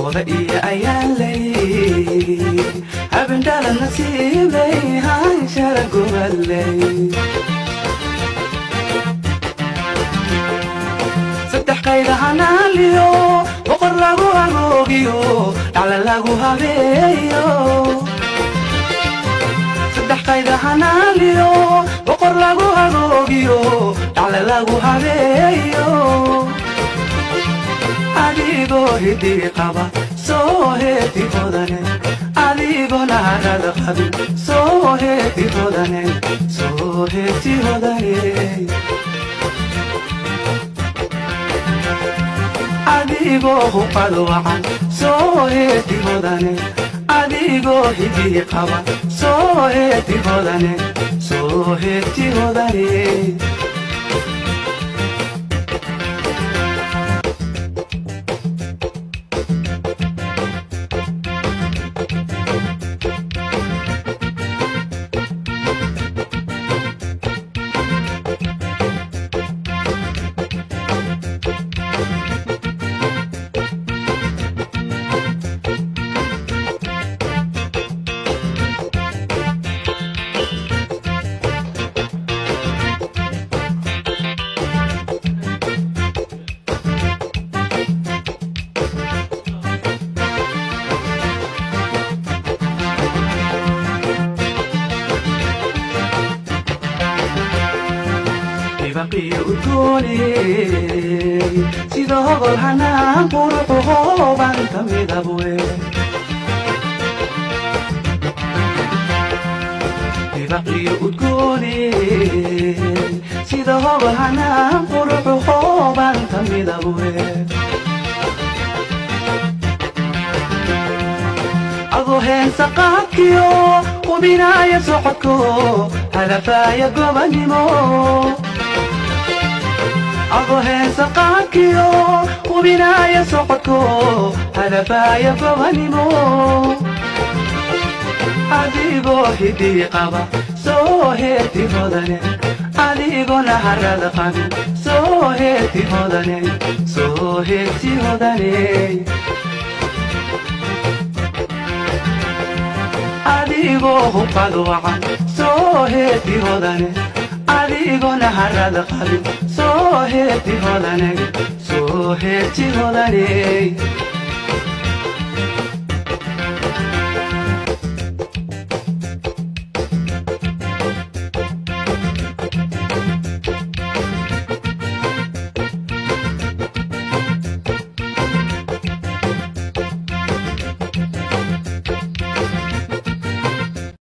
Oda iyo ayaaley habendhala nasiibey hanshara gubadley. Saddex qayda hanaaliyo boqor lagu agoogiyo dhacla lagu habeeyo. Saddex qayda hanaaliyo boqor lagu agoogiyo dhacla lagu habeeyo. Adigoo hidii qaba soo heeti hodane, adigoo naharada qabin soo heeti hodane, soo heeti hodane. Adigoo huqad wacan soo heeti hodane, adigoo hidii qaba soo heeti hodane, soo heeti hodane. Hibaqiyo udgoone sida hogol hanaan quruxu hoobanta midabwe. Hibaqiyo udgoone sida hogol hanaan quruxu hoobanta midabwe. Adoo heensa qaadkiyo hubinaaya socodko hadafaaya gobanimo. Adoo heensa qaadkiyo hubinaaya socodko hadafaaya gobanimo. Adigoo hidii qaba soo heeti hodane, adigoo naharada qabin soo heeti hodane, soo heeti hodane. Adigoo huqad wacan soo heeti hodane, adigoo naharada qabin soo heeti hodane, soo heeti hodane.